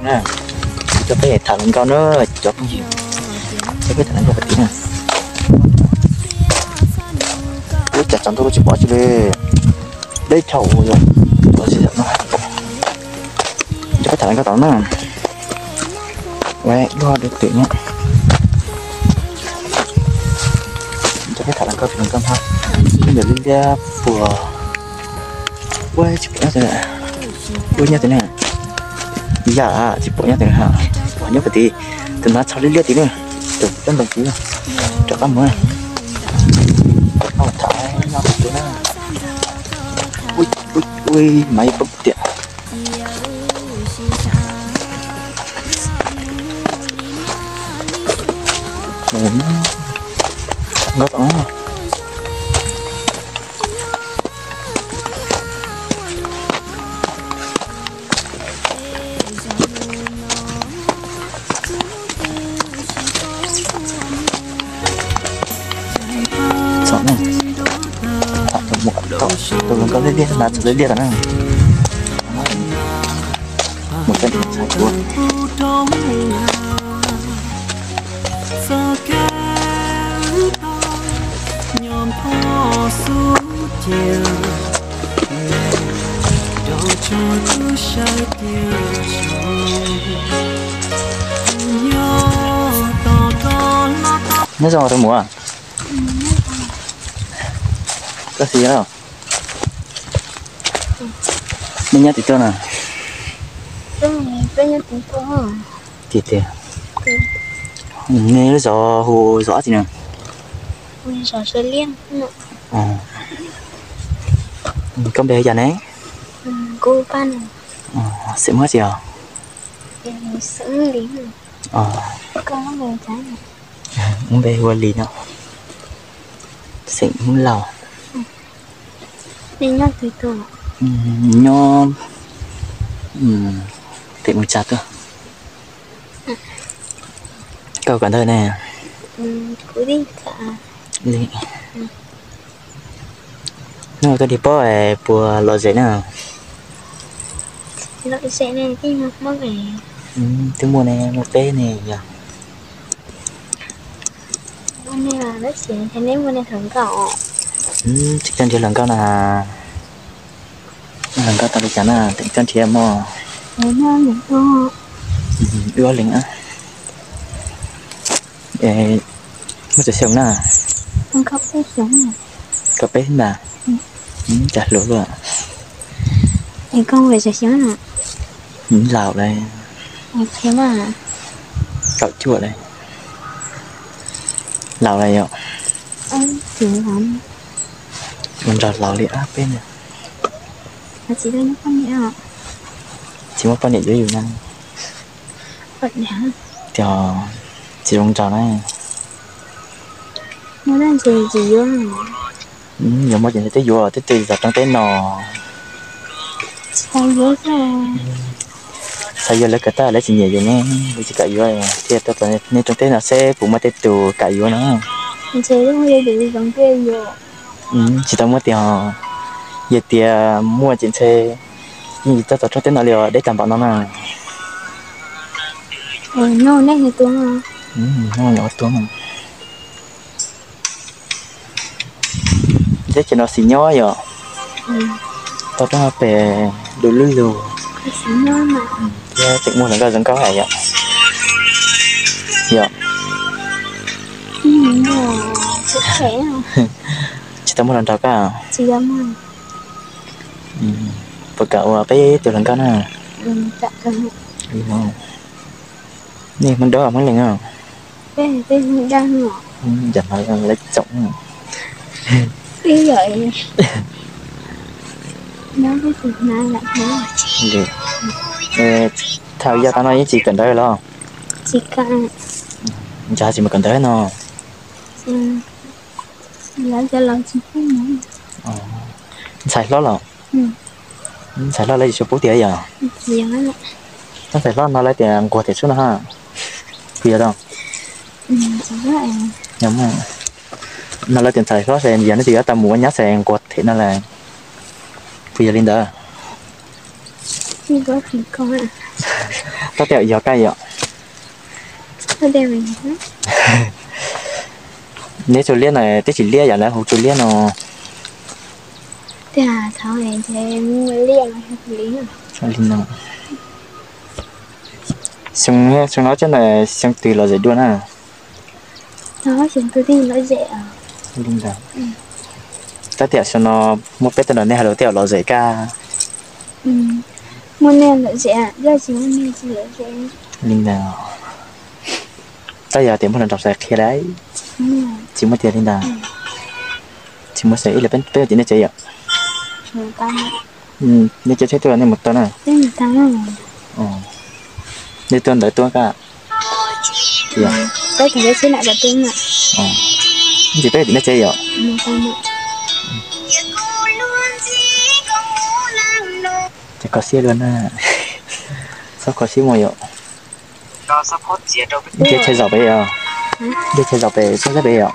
Coj peb tham hluas nkauj na cov phooj ywg, coj peb tham hluas nkauj pem tid na. Ub, cas tsaus ntuj lawm tsis pom dab tsi li. Deb dhau yom. Coj peb tham hluas nkauj tom no na. Ua luaj deb twm na. Coj peb tham hluas nkauj, hluas nkauj ntag. Ib yam li liab puas, ua tsis pom nyob twg, ua nyob twg ne. Yam tsis pom nyob twg ha. Nyob pem tid, tus hnav tsho liab liab tid na. Tus coj ntoo tid, rov qab mus. Tham nyob pem tid na. Ui, ui, ui, mas ib poob tiam. Nkauj tom no. Txog na, tham tus muam tau, tus hluas nkauj liab liab na, txog liab liab tom na. Mus coj ntawm ntxhais kuv. Nyob zoo tus muam. Koj xim os. Nej nyob twg tuaj na? Tiag tiag. Nej lub zos hu zos dab tsi na? Koj npe hu cas ne? Xeem Hmoob tsi os? Lub npe hu ua Lis no. Xeem Hmoob Lauj. Nyob pem Mus Tsa tuaj. Koj kawm ntawv ne? Hnub no koj dig pob puas lom zem na? Twb muaj ne, muaj peb ne yog. Tsis coj nrhiav hluas nkauj na. Hluas nkauj tau li cas na, teem coj nrhiav mog. Wb ob leeg. Muaj tsawg xyoo na? Kaum peb ntag. Cas hluas luaj. Laus lawm. Kaum cuaj lawm. Laus lawm yom. Ua nraug laus li ob peb na. Tsis muaj poj niam yuav yus na. Tias tsis zoo nraug na. Yuav muaj ces twb yuav, twb twb zov rooj teb no. Xav yuav lawv kom tag lawv tsis nyiam yus ne, lawv tsis kam yuav, thiaj tuaj tom nej rooj teb no seb puas muaj tej tus kam yuav no. Tsis tau muaj tiag. Yog tias muaj ces ntshe yeej tsis tau tom rooj teb no li os, deb tag npaum no na. Hnub no tua. Teb chaws no xis nyob yom. Tau rau pem du lub lug. Thiab tseem muaj hluas nkauj zoo nkauj hais yom. Yom. Tsis tau muaj hluas nraug koj? Puas kam ua peb tus hluas nkauj na? Nej Hmoob Dawb Hmoob Leeg? Cov no lawv tsoom. Thaum yav tas no yeej tsis kawm ntawv los? Ntshai tsis mus kawm ntawv no. Ntxhais hlob los? Ntxhais hlob lawv tsis tshua pub tiag yom? Ntxhais hlob no lawv tias nquag tiag xwb no ha. Puas yog? No lawv tias ntxhais hlob ces yog nej twb yuav tau mus ua nyab ces nquag them no lawm. Puas yog li ntawd? Tab tias yog koj yom. Neb tsuas liab no twb tsis liab yom, lawv hu tsuas liab no. Li no. Xyoo no coj ntawm xyoo twg lom zem dua na? Li ntawd. Tab tias xyoo no muaj peb tug no nej hais lus tej zaum lom zem kab. Li ntawd. Tab yog tias muaj hluas nraug xav qhia lawm. Tsis muaj tiag li ntawd. Tsis muaj xav ib leeg peb tim nej tsev yom. Nej cov tsheb tuaj nej mus tau na. Nej tuaj ntawd tuaj kab. Ntsis peb tim nej tsev yom. Ces kho siab luaj na. Txhob kho siab muaj yom. Nce tshaj zaum pem yom. Nce tshaj zaum pem txhob sab pem yom.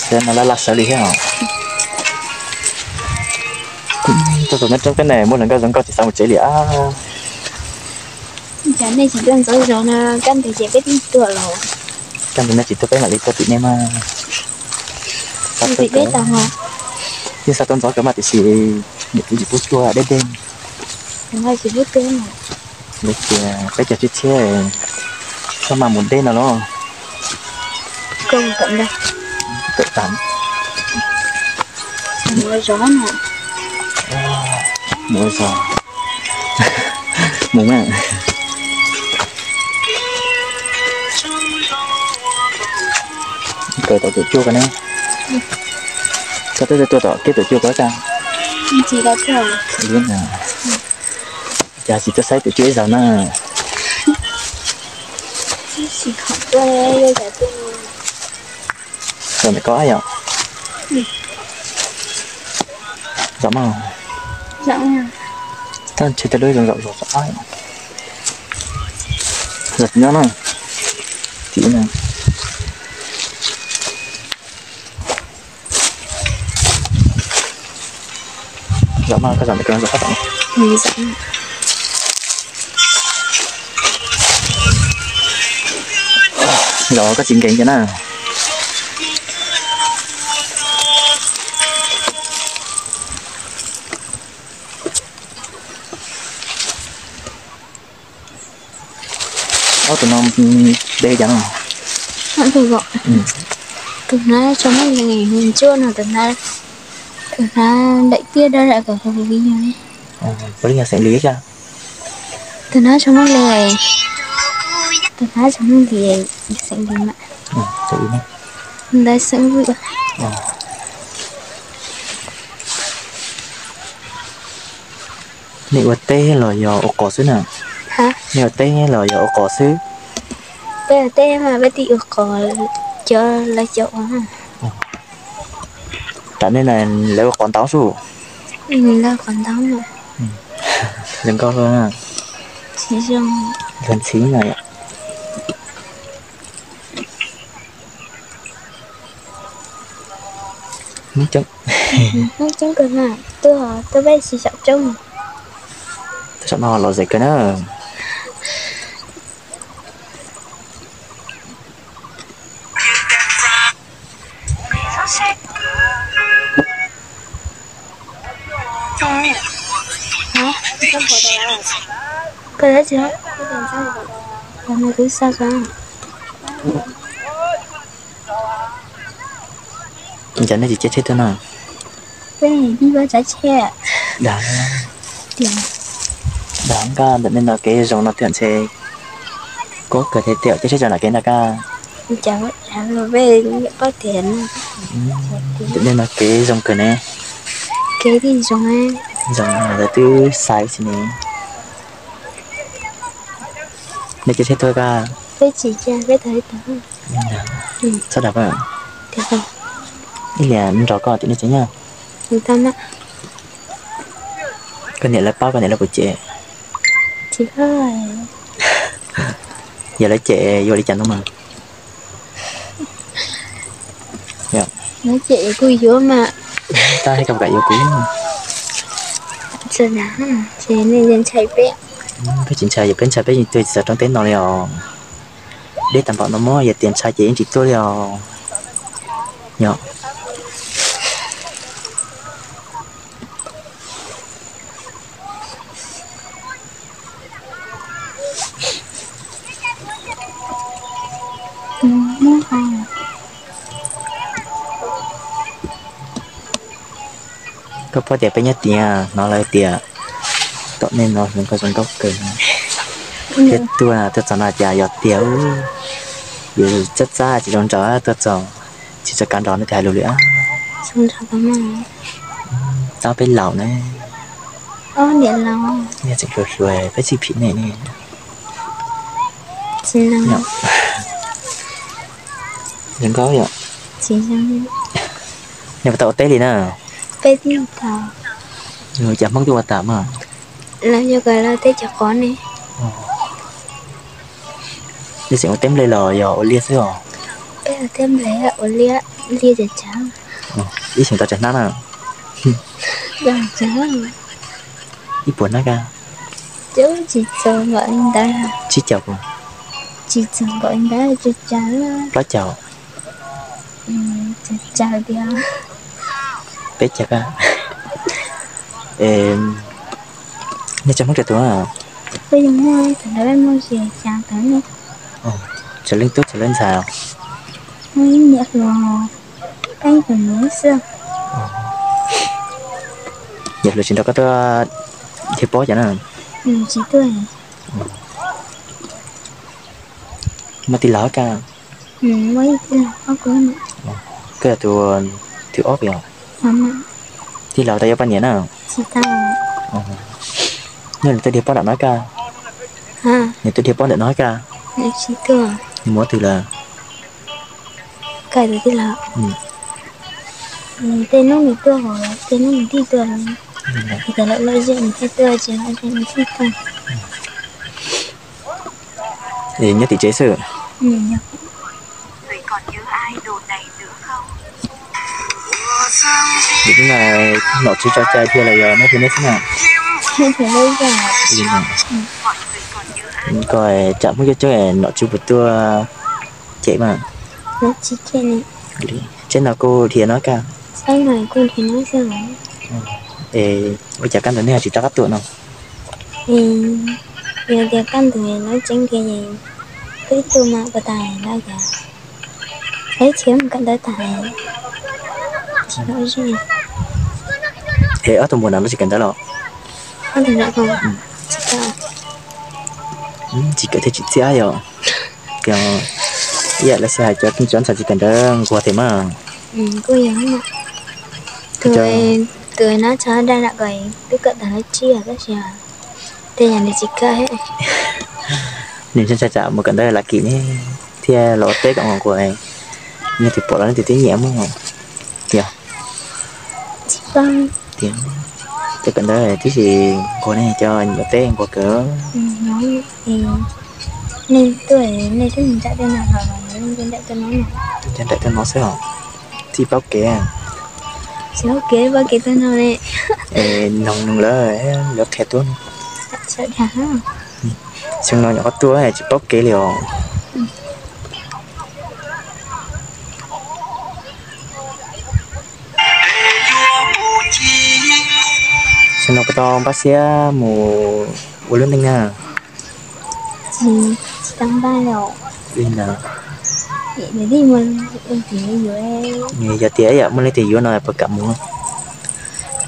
Ces no laj laj sawv li thiab os. Tuaj txog nyob roob peb ne muaj hluas nkauj zoo nkauj tsis xav mus tsev li as. Nej tsis tuaj ntxov zog no, kab ntawd ces peb twb tuaj los. Kab ntawd nej tsis tuaj peb mam li tuaj tim nej mas. Yeej xav tuaj ntxov kawg mas tiam sis niam txiv tsis pub tuaj deb deb. Lawv tias peb cov tshiab tshiab txhob mas mus deb no los. Kawm tas. Mus zov. Mus mas. Kawm tom tus cuaj ko ne. Koj twb tuaj tom kiab tus cuaj ko cas? Cas tsis tuaj saib tus cuaj ib zaug na? Zaum ntawm ko yom. Zaum mas. Tab ntshe tej lub zoo zaum zaum zaum. Zaum tim no na. Tim no. Zaum mas koj zaum ntawm ko zaum qab tom. Zaum koj tsis nkees kiag na. Ob tug no npe cas no? Tus hnav tso muaj lees ntsuab no, tus hnav, tus hnav daim tiab dawb dawb kom hu li yog xeem Lis cas? Tus hnav tso muaj lees, tus hnav tso muaj lees xeem Lis mas. Ntawd xeem Vwj. Nej ua teb los yog ua qos xwb na? Nej ua teb los yog ua qos xwb? Peb ua teb mas peb twb ua qos, cov lawv cov ua. Tam nej na lawv ua qos ntaub xwb? Lawv qos ntaub. Zoo nkauj luaj. Tsis zoo. Luag ntxhi na. Hnub coob kawg na, tuaj tuaj peb tsis saum coob. Tuaj saum no lom zem kawg na. Koj dab tsi? Kuv xa koj. Cas nej tsis caij tsheb tuaj no? Peb ib pab tsav tsheb. Dag, dag nkaj ntawm nej no kev zoo no tiag ntshe. Koj kawg thiaj tias caij tsheb tso nram kev ntag kaj. Ntawm nej no kev zoo kawg ne. Kev zoo, zoo lawv twb xaiv xwb ne. Nej caij tsheb tuaj kaj? Peb tsis caij, peb tau ib tug. Txhob dag, ib pliag nrog koj tim nej tsev nyob. Koj niam lawv paub koj niam lawv puas cem? Yog lawv cem yuav li cas no mas? Lawv cem kuj yuav mas. Tab sis koj puas kam yuav kuv? Ces nej ntshai peb? Peb tsis ntshai, yog peb ntshai peb yeej tuag tsis txog roob teb no li os. Deb tag npaum no mas yog tias ntshai ces yeej tsis tuag li os. Yog koj paub tias peb nyob tiag, hnov lawv tias tom nej no zoo nkauj zoo nkauj kawg. Thiab tuaj tuaj txog no cas yog tiag, yus txab txab tsis zoo nraug tuaj txog, tsis txawj kab nrog nej tias hais lus li. Tab peb laus ne. Tseem hluas hluas peb txij phim nej ne. Zoo nkauj yom. Nej puas tau ua teb li na? Cas Hmoob twb ua tas mas. Lawv yog kom lawv teb cov qov ne. Nej tseem ua teb nplej los yog ua liaj xwb os? Peb ua teb nplej, ua liaj, liaj cas cas. Ib xyoos tau tsawg hnab na? Ib puas hnab kaj? Tsis txog npaum li ntawd. Tsib caug puas? Tsis txog npaum li ntawd, tsawg tsawg. Plaub caug? Tsawg tsawg tiag. Peb caug kaj. Nej tsoom Hmoob tsev tus? Peb muaj, thaum ntawd peb muaj xya xya tawm ne. Tsis leej tub tsis leej ntxhais? Muaj ib niam hluas, peb tus niam xwb. Niam hluas tsis nrog koj tuaj dhia pob cas na? Tsis tuaj. Muaj tij laug kaj? Koj yog tus thib ob puas yog? Tij laug tau yuav poj niam na? Nws tuaj dhia pob ntawm no kaj? Nws tuaj dhia pob ntawm no kaj? Nws mus ua twg lawm? Tej hnub nws tuaj, tej hnub nws thiaj tuaj. Lawv lom zem nws thiaj tuaj, tsis lom zem nws thiaj tuaj. Nyob tim tsev xwb. Nom tswv tso cai dhia los yog neb dhia neb xwb na? Koj tsam Hmoob coob coob nom tswv puas tuaj cem mas? Tseeb no kuj dhia no kaj? Ua cas kaj ntug nej ho tsis rov qab tuaj no? Yog tias kaj ntug no tseeb tiag es twb tuaj mas pas tas lawm cas, peb tsis mus kawm ntawv tas. Es ob tug muam no lawv tsis kawm ntawv los? Tsis kawm thiaj tsis txiaj yom. Ib yam lawv xav hais cov tub cov ntxhais tsis kawm ntawv nquag tiag mas. Kuj yog, tus no tso daj nram ko twb kawm tag lab tsib tab sis tej yam nws tsis kawm. Nws ntshai tsam mus kawm ntawv lam kim ne thiaj los ua teb kom nquag nquag, nej twb pom los nej twb tib nyiam mas. Yog, cov kawm ntawv tib si nquag ne, cov nyiam teb nquag kawg. Nej tuaj, nej twb nram tej no los, nej nram tej no xwb os? Tsis paub kev. Tsis paub kev, paub kev tuaj no ne. Noog noog lawv, lawv qhia tuaj. Xyoo no nyuam qhuav tuaj tsis paub kev li os. Xyoo no puas tau npaj siab mus ua lub neej na? Tsis tau npaj li os. Li ntawd. Yog tias yam muaj leej twg yuav no puas kam mus?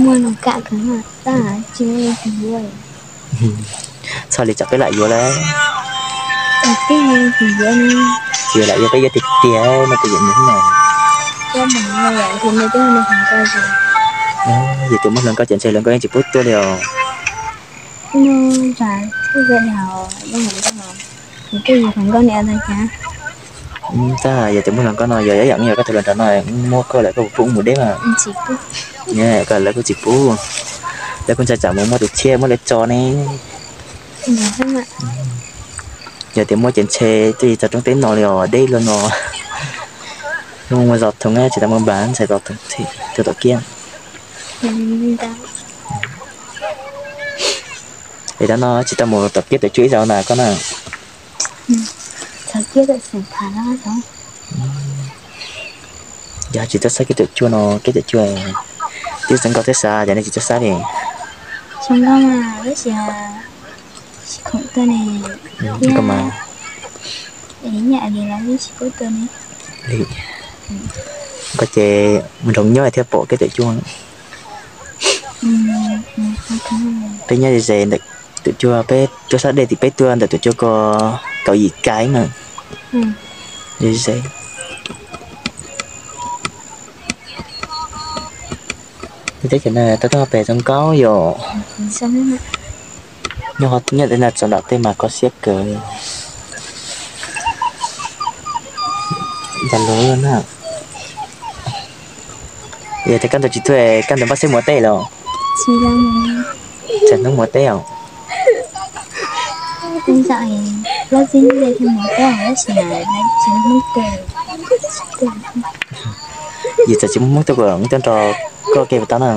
Muaj no kam kawg, tab tsis muaj leej twg yuav. Txhob li tsam peb lam yuav lawm. Tsis lam yuav peb yuav tiag tiag no tus yuav mus na. Yog tias muaj hluas nkauj ces ntshe hluas nkauj yeej tsis pub tuaj li os. Tab yog tias muaj hluas nkauj no yog ib yam yog koj tus hluas nraug no muab koj lawm koj puas pub mus deb mas? Koj lawv kuj tsis pub, lawv kuj ntshai tsam mus muaj tus tshiab muab lawv tso ne. Yog tias muaj ces ntshe twb tsis txog roob teb no li os, deb luaj no. Hnub muaj zos thooj tsis tau muaj nplag ntxhais zos thooj thiab tom kiab. Es tam no tsis tau mus tom kiab tawm cuaj ib zaug na koj na? Yog tsis tau xab kiab tawm cuaj no, kiab tawm cuaj twb zoo nkauj thiab xav, cas nej tsis tau xab li? Zoo nkauj mas tab sis tsis khoom tuaj ne. Koj mas, nyiam li los tsis pub tuaj ne. Li koj ces nrog nyob thiaj pom kiab tawm cuaj. Peb nyob ze ze ntawm tus cuaj, peb tuaj sab dej tim peb tuaj ntawm tus cuaj ko kaum yim kais na. Ze ze. Teb chaws no tau toj pem zoo nkauj yom. Nyob nyob txog nram tej mas kho siab kawg. Yog lus na. Yog tias koj ntawd tsis tuaj, koj ntawd npaj siab mus ua teb los? Tsis, hnub mus ua teb os. Yus txawm tsis muaj hmoob tuaj, yus txawm tsis muaj hmoob tuaj kom tuaj nrog koj ua ke puas tau na?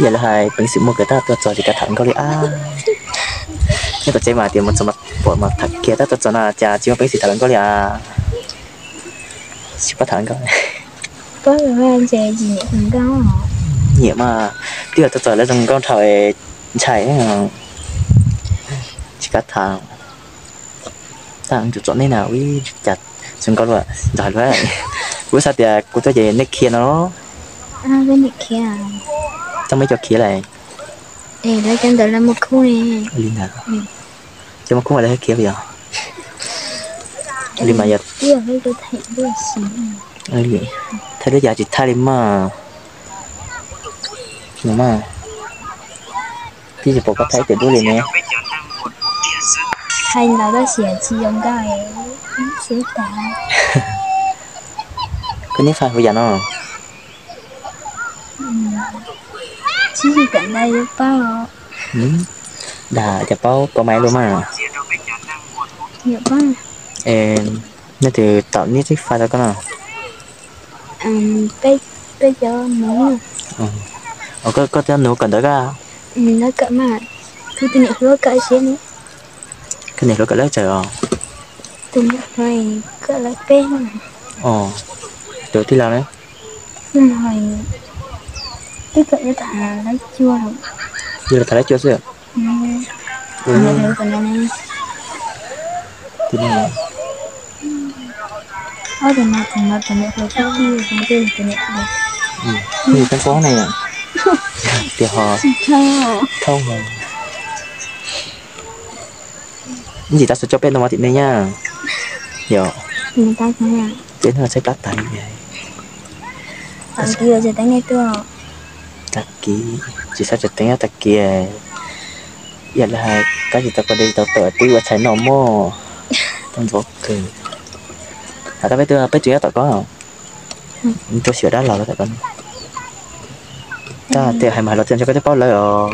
Yam li hais peev xwm muaj kawg tab tuaj txog tsis kav tham nkauj li as. Nyob tom tsev mas tias mus txog mas pom mas tham kiag, tab tuaj txog no cas tsis muaj peev xwm tham nkauj li as. Tsis pab tham nkauj. Nyiam mas, twb yog tuaj txog lawv zoo nkauj dhau ntshai, tsis kav tham. Tab tus txom nej na, ua cas zoo nkauj luaj, nrog hais lus. Kuv xav tias kuv tuaj ces nej khiav no los? Txoj muaj ib co khiav lawm. Lawv cov ntawd lawv mus khub ne. Li ntawd, cov mus khub mas lawv khiav yog li mas yog. Thaij lub cas tsis thaij li mas. Mas twb tsis pom koj thaij ib teg dub li ne. Thaij ntawd tab sis tsis zoo nkauj xwb tas. Koj nick Face hu yam no? Tsis yog kawm ntawv yuav paub. Dag cas paub, paub mais luaj mas. Nej twb tau nick Face rau koj no? Peb cov nus. Koj cov nus kawm ntawv koj? Lawv kawm mas, kuv tus niam hluas kawm siab ne. Koj niam hluas kawm lawv txawm os? Tus niam hluas kawm lawv peb. Tus tij laug ne? Tij laug twb kawm yuav tham lab cuaj. Yog lawv tham lab cuaj xwb. Ob tug no, tus no tus niam hluas, tus no tus niam hluas. Peb pob ne, tias ho thoob. Ib ntsis tab sis coj peb no mas tim nej nyob. Yog, peb hnub no tshaib plab tas li. Tag kis tsis txhob tseem teev nyob tag kis. Yam li hais kab tsis tau koj de tsis tau tawm twb ua tshais noj mog. Tau ntxov kawg. Hais koj peb twb peb tseem nyob tom ko. Tuaj xyuas dab laug tom ko. Tab tias hais mas hais los tias ntshe koj twb paub lawv os.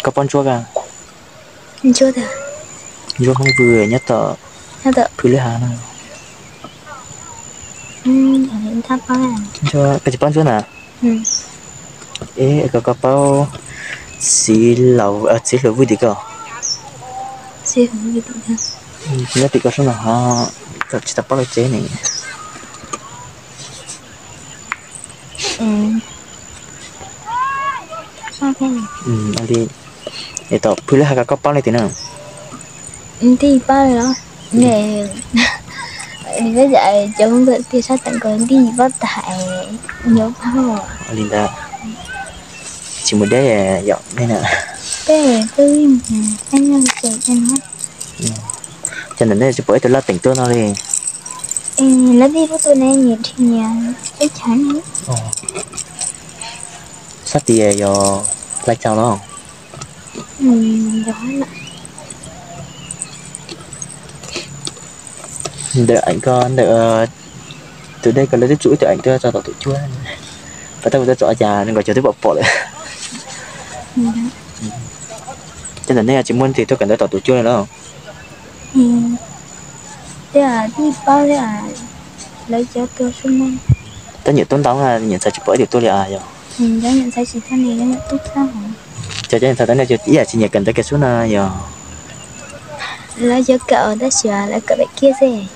Koj paub Ntsuab koj? Ntsuab Hmoob Vwj nyob tom Phwj Lwb Hav no. Koj tsis paub Ntsuab na? Es koj, koj paub Txiv Laus, Txiv Hluas Vwj tim ko? Nyob tim ko sub no ho, tsis tau paub lawv tsev ne. Li, es tom Phwj Lwb Hav ko koj paub leej twg na? Nti paub los, peb cov Hmoob tias sab teem ko nti paub tas, nyob paub. Li ntawd, tsis mus deb yom nej na. Peb, peb, peb nyob ces no. Cas ntawm nej tsis pom ib tug laj teem tuaj no li? Lawv tij pub tus ne nyiam dhia teb chaws. Sab tid yog Laij Cau los? Ntawm eem ko ntawm tus dej ko lawv twb tsuj ib tug eem tuaj txog tom tus cuab. Pas tab kuv tuaj tsom cas nkawd cov twb pom pom lawm. Ces ntawm nej tsis muaj leej twg tuaj kawm ntawv tom tus cuab li los? Tej tij paub thiab, Lawv cov tuag xwb na. Tab nyuam tub ntau na, nyuam ntxhais tsis pom ib tug tuag li yog? Cov nyuam ntxhais tsis tuag ne, cov nyuam tub txhob hov. Cov, cov nyuam ntxhais tab ne ib yam tsis nyiam kawm ntawv kiag xwb na yog? Lawv cov kawm tab sis lawv kawm pem kiag xwb.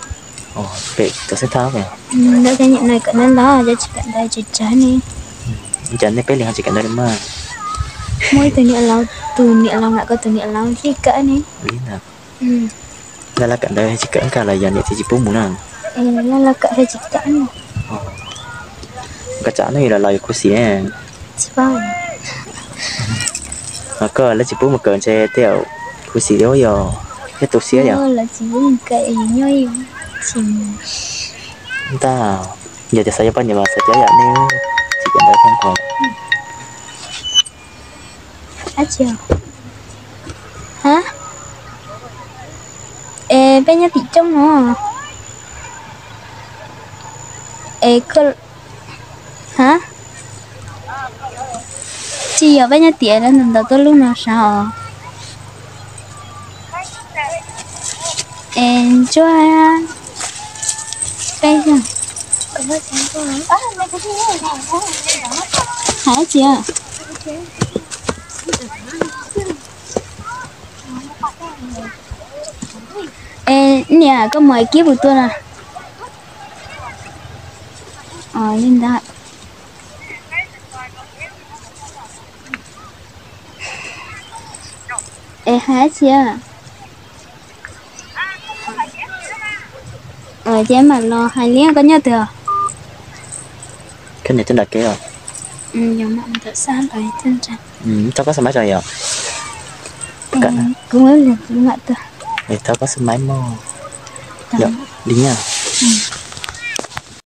Pem tuam xeeb thab. Lawv cov nyuam no kawm ntawv ntau, cov tsis kawm ntawv tsis tsawg ne. Cas nej peb leeg ho tsis kawm ntawv li mas? Muaj ib tug niam laus, tus niam laus nram ko tus niam laus thiaj kawm ne. Li ntawd. Laj laj kawm ntawv tsis kawm nkag los yog niam txiv tsis pub mus na? Laj laj kawm thiaj tsis kawm. Koj tsam no los los yog khuv xim ne. Ho koj lawv tsis pub mus kawm ntshe tej zaum khuv xim li yog thiab tu siab yog? Ntag, yog tias xav yuav poj niam mas xav cov yam nej tsis kawm ntawv thiab nkaus. Ab tsi, ha, es peb nyob tim rooj no. Es koj, ha, tsis yog peb nyob tiam ntawm tuaj lub no sav os. Es ntsuag peb yog, hais tsis. Es niam, koj mus kib puas tuag na? Li ntawd. Es hais tsis. Ces mam los hais li, koj nyob twg? Koj niam twb nram kev os. Thauj koj xab maib tso yom. Kuv mam tuaj. Thauj koj xab maib mog. Li nyiaj.